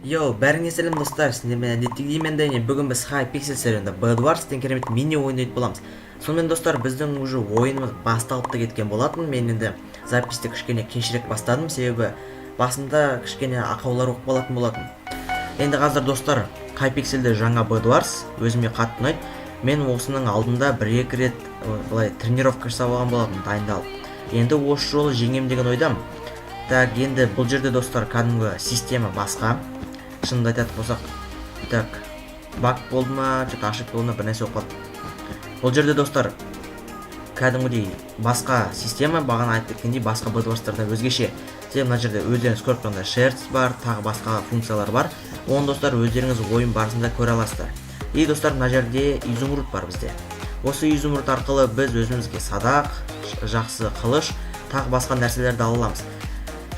Йоу, бәріңе сәлем, достар, сендермен әдеттегідей мен, Дәни. Бүгін біз Hypixel серверінде Bedwars деген керемет мини ойын ойнайтын боламыз. Сонымен, достар, біздің уже ойынымыз басталып та кеткен болатын. Мен енді записьті кішкене кешірек бастадым, себебі басында кішкене ақаулар болып қалатын болатын. Енді қазір, достар, Hypixel'де жаңа Bedwars өзіме қатты ұнайды. Мен осының алдында бір-екі рет былай тренировка жасап алған болатын, дайындалып. Енді осы жолы жеңем деген ойдамын. Так, енді бұл жерде, достар, кәдімгі система басқа. Шынымды айтатын болсақ, так, баг болды ма, что-то ошибка болды ма, бір нәрсе болып қалды. Бұл жерде, достар, кәдімгідей басқа система, бағана айтып кеткендей, басқа Bedwars'тардан өзгеше. Себебі мына жерде өздеріңіз көріп тұрғандай шерсть бар, тағы басқа функциялар бар. Оны, достар, өздеріңіз ойын барысында көре аласыздар. И, достар, мына жерде изумруд бар бізде. Осы изумруд арқылы біз өзімізге садақ, жақсы қылыш, тағы басқа нәрселерді ала аламыз.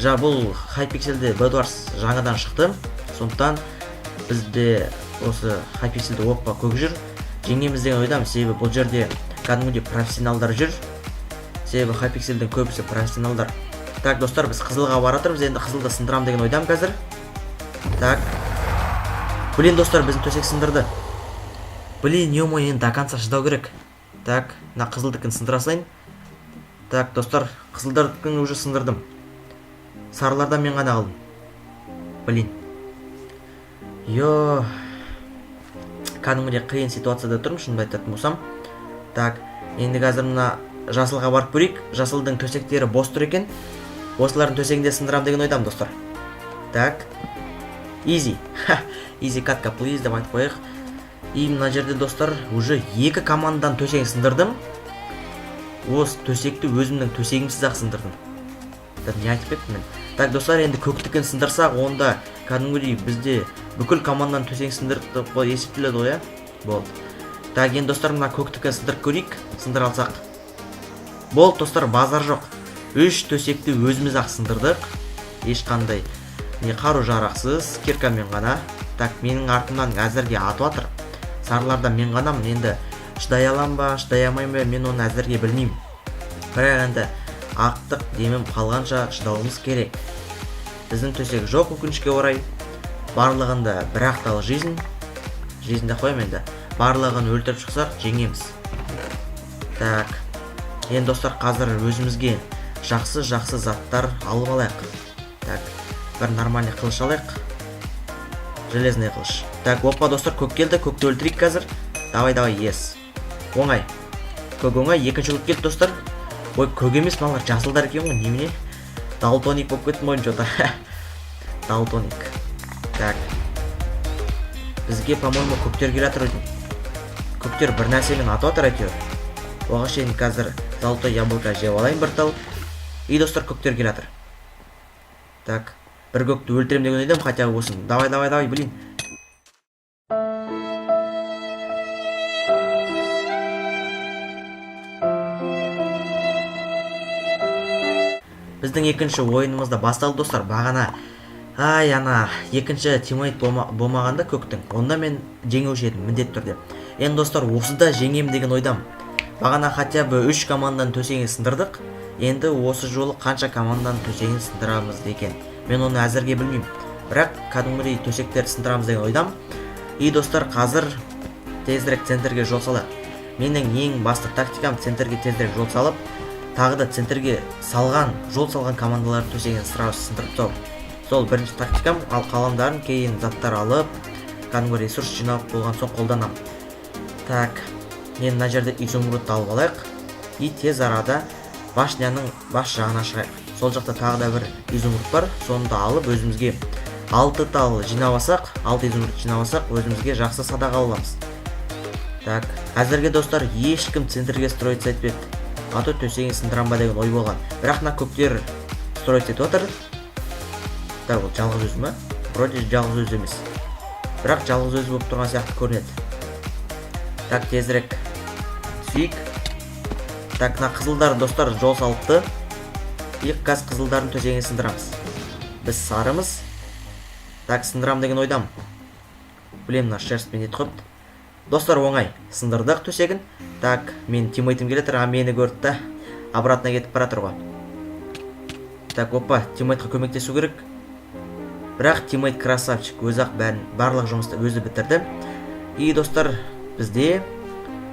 Жа, бұл Hypixel'де Bedwars жаңадан шықты. Сондықтан бізде осы Hypixel'де оппа көк жүр. Жеңеміз деген ойдамын, себебі бұл жерде кәдімгідей профессионалдар жүр. Себебі Hypixel'дің көбісі профессионалдар. Так, достар, біз қызылға бара жатырмыз. Енді қызылды сындырам деген ойдамын қазір. Так. Блин, достар, біздің төсек сындырды. Блин, ё-моё, енді до конца шыдау керек. Так, мына қызылдікін сындыра салайын. Так, достар, қызылдардікін уже сындырдым. Сарылардан мен ғана қалдым. Блин. Йо. Кәдімгідей қиын ситуацияда тұрмын, шынымды айтатын болсам. Так, енді қазір мына жасылға барып көрейік. Жасылдың төсектері бос тұр екен. Осылардың төсегін де сындырам деген ойдамын, достар. Так. Изи. Ха, изи катка, плиз деп айтып қояйық. И мына жерде, достар, уже екі команданың төсегін сындырдым. Осы төсекті өзімнің төсегімсіз ақ сындырдым. Так, не айтып кеттім мен? Так, достар, енді көктікін сындырсақ, онда кәдімгідей бізде бүкіл команданың төсегін сындырып деп есептеледі ғой, иә? Болды. Так, енді, достар, мына көктікін сындырып көрейік. Сындыра алсақ. Болды, достар, базар жоқ. Үш төсекті өзіміз ақ сындырдық. Ешқандай не қару жарақсыз, киркамен ғана. Так, менің артымнан әзірге атып жатыр. Сарыларда мен ғанамын. Енді шыдай алам ба, шыдай алмаймын ба, мен оны әзірге білмеймін. Бірақ енді ақтық демім қалғанша шыдауымыз керек. Біздің төсек жоқ, өкінішке орай. Барлығында бір ақ тал жизнь. Жизнь деп қоямын енді. Барлығын өлтіріп шықсақ, жеңеміз. Так. Енді, достар, қазір өзімізге жақсы-жақсы заттар алып алайық. Так, бір нормальный қылыш алайық. Железный қылыш. Так, опа, достар, көк келді. Көкті өлтірейік қазір. Давай, давай, ес. Оңай. Көк оңай. Екінші көк келді, достар. Ой, көк емес, мыналар жасылдар екен ғой, немене? Далтоник болып кеттім ғой, что-то. Далтоник. Так. Бізге, по-моему, көктер келе жатыр өзім. Көктер бір нәрсемен атып жатыр әйтеуір. Оған шейін қазір золотой яблоко жеп алайын бір тал. И, достар, көктер келе жатыр. Так, бір көкті өлтірем деген ойдамын, хотя бы болсын. Давай, давай, давай, блин. Біздің екінші ойынымыз да басталды, достар. Бағана ай, ана екінші тиммейт болмағанда көктің, онда мен жеңуші едім міндетті түрде. Енді, достар, осыда жеңем деген ойдамын. Бағана хотя бы үш команданың төсегін сындырдық. Енді осы жолы қанша команданың төсегін сындырамыз екен, мен оны әзірге білмеймін. Бірақ кәдімгідей төсектерді сындырамыз деген ойдамын. И, достар, қазір тезірек центрге жол салайық. Менің ең басты тактикам центрге тезірек жол салып, тағы да центрге салған, жол салған командалардың төсегін сразу сындырып тастау. Сол бірінші тактикам, ал қалғандарын кейін заттар алып, кәдімгі ресурс жинап болған соң қолданамын. Так, енді мына жерде изумрудты алып алайық. И тез арада башняның бас жағына шығайық. Сол жақта тағы да бір изумруд бар, соны да алып, өзімізге 6 тал жинап алсақ, 6 изумруд жинап алсақ, өзімізге жақсы садақ ала аламыз. Так, әзірге, достар, ешкім центрге строиться етпепті. А то төсегін сындырам ба деген ой болған. Бірақ мына көктер строить етіп отыр. Так, ол жалғыз өзі ма? Вроде жалғыз өзі емес. Бірақ жалғыз өзі болып тұрған сияқты көрінеді. Так, тезірек түсейік. Так, мына қызылдар, достар, жол салыпты. И қазір қызылдардың төсегін сындырамыз. Біз сарымыз. Так, сындырам деген ойдамын. Блин, мына шерстьпен нетіп қойыпты. Достар, оңай. Сындырдық төсегін. Так, мен тиммейтім келе жатыр, а мені көрді да, обратно кетіп бара жатыр ғой. Так, опа, тиммейтқа көмектесу керек. Бірақ тиммейт красавчик, өзі ақ бәрін, барлық жұмысты өзі бітірді. И, достар, бізде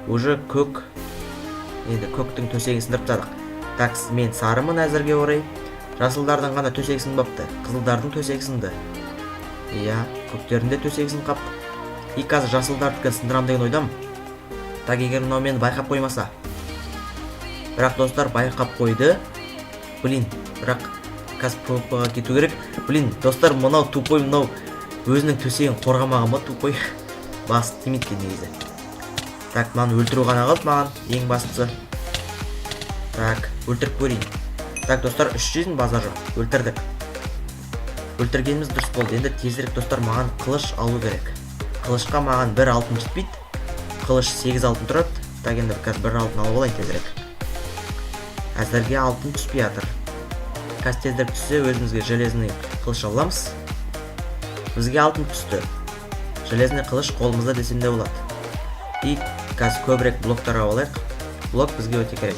уже көк, енді көктің төсегін сындырып тастадық. Так, мен сарымын әзірге орай. Жасылдардың ғана төсегі сынбапты, қызылдардың төсегі сынды. Иә, көктердің де төсегі сынып қапты. И қазір жасылдардікін сындырамын деген ойдамын. Так, егер мынау мені байқап қоймаса. Бірақ, достар, байқап қойды. Блин, бірақ қазір ПВП ға кету керек. Блин, достар, мынау тупой, мынау өзінің төсегін қорғамаған ба, тупой? Бас тимейді екен негізі. Так, мынаны өлтіру ғана қалды маған ең бастысы. Так, өлтіріп көрейін. Так, достар, үш жүзін, базар жоқ, өлтірдік. Өлтіргеніміз дұрыс болды. Енді тезірек, достар, маған қылыш алу керек. Қылышқа маған бір алтын жетпейді. Қылыш сегіз алтын тұрады. Так, енді қазір бір алтын алып алайын тезірек. Әзірге алтын түспей жатыр. Қазір тезірек түссе, өзімізге железный қылыш аламыз. Бізге алтын түсті, железный қылыш қолымызда десем де болады. И қазір көбірек блоктар алып алайық, блок бізге өте керек.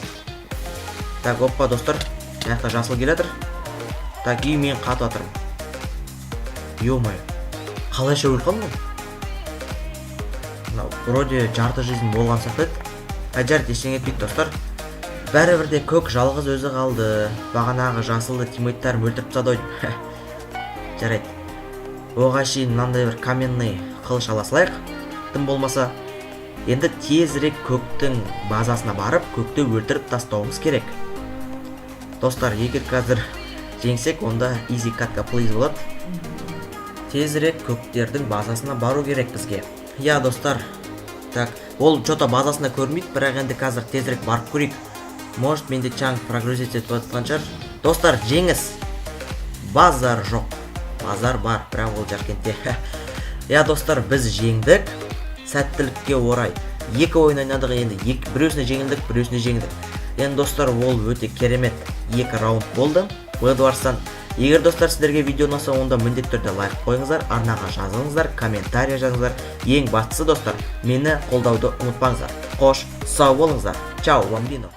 Так, опа, достар, мына жақта жасыл келе жатыр. Так, и мен қатып жатырмын. Ё-моё, қалайша өліп қалдым мен? Мынау вроде жарты жизнь болған сияқты еді. А, жарайды, ештеңе етпейді, достар. Бәрібір де көк жалғыз өзі қалды. Бағанағы жасылды тиммейттарым өлтіріп тастады ғой. Жарайды, оға шейін мынандай бір каменный қылыш ала салайық тым болмаса. Енді тезірек көктің базасына барып, көкті өлтіріп тастауымыз керек, достар. Егер қазір жеңсек, онда изи катка плиз болады. Тезірек көктердің базасына бару керек бізге. Иә, достар. Так, ол че-то базасында көрінбейді, бірақ енді қазір тезірек барып көрейік. Может, менде чанг прогрузить етіп жатқан шығар. Достар, жеңіс! Базар жоқ, базар бар, бірақ ол Жаркентте. Иә, достар, біз жеңдік. Сәттілікке орай екі ойын ойнадық. Енді екі, біреусіне жеңілдік, біреусіне жеңдік. Енді, достар, ол өте керемет екі раунд болды Бедварстан. Егер, достар, сіздерге видео ұнаса, онда міндетті түрде лайк қойыңыздар, арнаға жазылыңыздар, комментарий жазыңыздар. Ең бастысы, достар, мені қолдауды ұмытпаңыздар. Қош, сау болыңыздар. Чао, бамбино.